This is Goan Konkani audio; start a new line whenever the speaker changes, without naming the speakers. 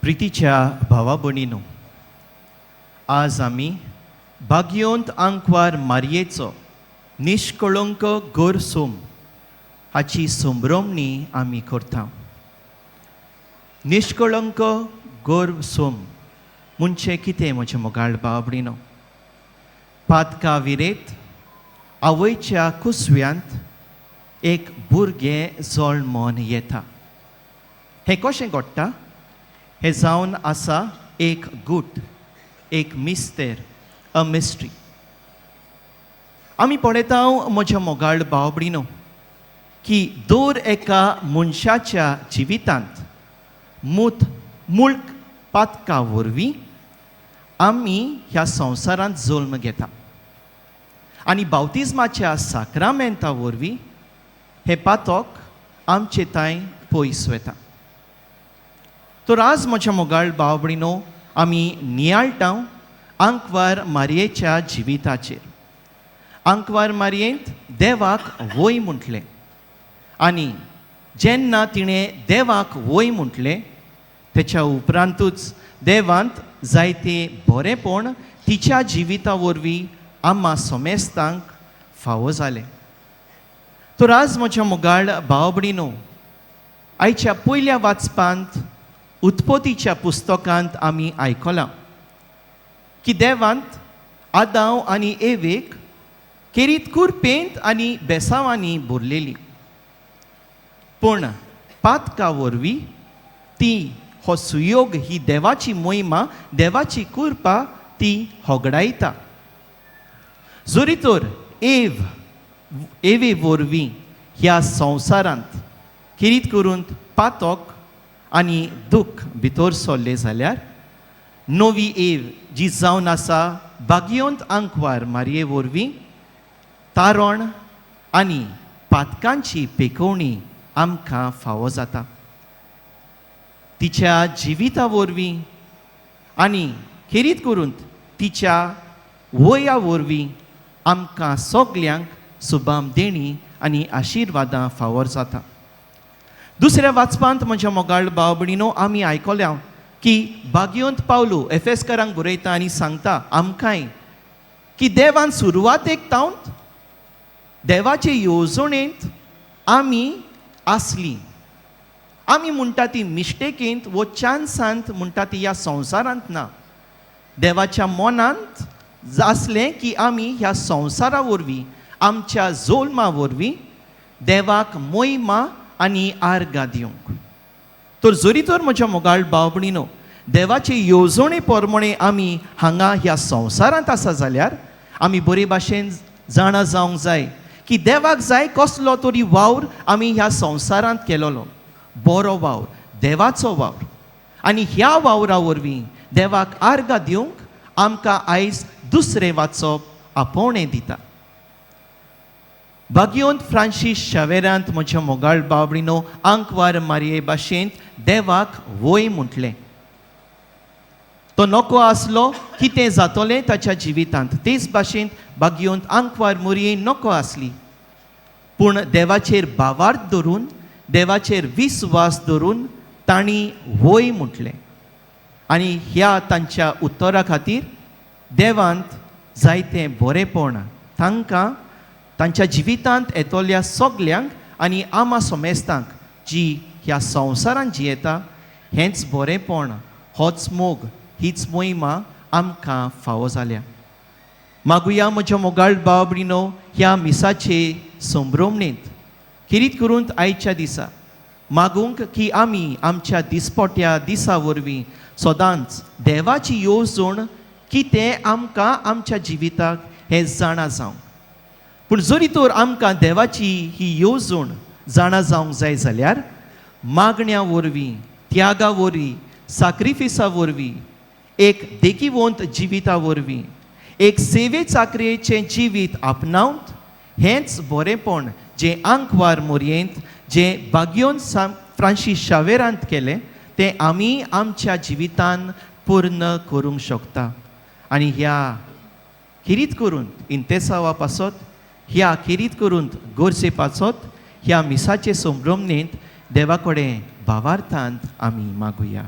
प्रितीच्या भावा भयणीनो, आज आमी भाग्योंत आंकवार मारयेचो निश्कळंक गोरसोम हाची संभ्रमणी आमी करता. निश्कळंक गोरसोम म्हणजे कितें म्हजें मोगाळ भाव भयणीनो? पातका विरेत आवयच्या कुसव्यांत एक भुरगें जल्मोन येता. हें कशें घडटा? हें जावन आसा एक गूट, एक मिस्तेर, अ मिस्ट्री. आमी पळयता म्हज्या मोगाळ भाव भयणीनो की दर एका मनशाच्या जिवितांत मूत मुल्क पातका वरवीं आमी ह्या संवसारांत जल्म घेता आनी बावतिज्माच्या साक्रामेंता वरवीं हें पातक आमचे तांय पयस वता. तर आज म्हज्या मोगाळ भाव भयणीनो, आमी नियाळटा आंकवार मारयेच्या जिविताचेर. आंकवार मारयेंत देवाक वय म्हटलें आनी जेन्ना तिणें देवाक वय म्हटलें तेच्या उपरांतूच देवांत जायते बरेंपण तिच्या जिविता वरवीं आम्हा समेस्तांक फावो जालें. तर आज म्हज्या मोगाळ भाव भयणीनो, आयच्या पयल्या वाचपांत उत्पत्तीच्या पुस्तकांत आमी आयकलां की देवांत आदांव आनी एवेक केरीत कुरपेंत आनी बेसांवांनी भरलेली, पूण पातका वरवीं ती हो सुयोग, ही देवाची मोहिमा, देवाची कृपा ती होगडायता. जरी तर एव एवे वरवीं ह्या संवसारांत किरीत करून पातक आनी दुख्ख भितर सरलें जाल्यार नवी एव जी जावन आसा भाग्योंत आंकवार मारये वरवीं तारण आनी पातकांची पेकोवणी आमकां फावो जाता. तिच्या जिविता वरवीं आनी खेरीत करून तिच्या वया वरवीं आमकां सगल्यांक सुबाम देणी आनी आशिर्वादां फावोर जाता. दुसऱ्या वाचपांत म्हज्या मोगाळ भाव भयणीनो, आमी आयकल्या की भाग्योंत पावलू एफेस्करांक बरयता आनी सांगता आमकांय की देवान सुरवातेक तावन देवाचे येवजणेंत आमी आसली. आमी म्हणटा ती मिस्टेकींत वो चान्सांत म्हणटा ती ह्या संवसारांत ना. देवाच्या मनांत आसलें की आमी ह्या संवसारा वरवीं आमच्या जोल्मा वरवीं देवाक मोहिमा आनी आर्गां दिवंक. तर जरी तर म्हज्या मोगाळ भाव भयणीनो, देवाचे येवजणे प्रमाणे आमी हांगा ह्या संवसारांत आसा जाल्यार आमी बरे भाशेन जाणा जावंक जाय की देवाक जाय कसलो तरी वावर आमी ह्या संवसारांत केलोलो, बरो वावर, देवाचो वावर. आनी ह्या वावरा वरवीं देवाक आर्गां दिवंक आमकां आयज दुसरें वाचप आपोवणें दिता. भाग्योंत फ्रांसीस शावेरांत म्हज्या मोगाळ भाव भयणीनो, आंकवार मारये भाशेंत देवाक वय म्हटलें. तो नको आसलो कितें जातलें ताच्या जिवितांत, तेच भाशेंत भाग्योंत आंकवार मोरये नको आसली, पूण देवाचेर भावार्थ धरून देवाचेर विस्वास धरून तांणी वय म्हटलें आनी ह्या तांच्या उत्तरा खातीर देवांत जायतें बरेंपण तांकां तांच्या जिवितांत येतल्या सगल्यांक आनी आमा समेस्तांक जी ह्या संवसारांत जियेता हेंच बरेंपण, होच मोग, हीच मोहिमा आमकां फावो जाल्या. मागुया म्हज्या मोगाळ भाव भयणीनो, ह्या मिसाचे संभ्रमणेंत खेरीत करून आयच्या दिसा मागूंक की आमी आमच्या दिसपट्या दिसा वरवीं सदांच देवाची येवजण कितें आमकां आमच्या जिविताक हें जाणा जावंक. पूण जरी तर आमकां देवाची ही येवजण जाणा जावंक जाय जाल्यार मागण्या वरवीं, त्यागा वरवीं, साक्रिफिसा वरवीं, एक देखीवंत जिविता वरवीं, एक सेवे चाकरेचें जिवीत आपणावन हेंच बरेंपण जें आंकवार मोरयेंत जें भाग्योन फ्रांसीस शावेरांत केलें तें आमी आमच्या जिवितान पूर्ण करूंक शकता. आनी ह्या खेरीत करून इंतेसावा पासत, ह्या खेरीत करून गरजे पासत ह्या मिसाचे संभ्रमणेंत देवा कडेन भावार्थांत आमी मागुया.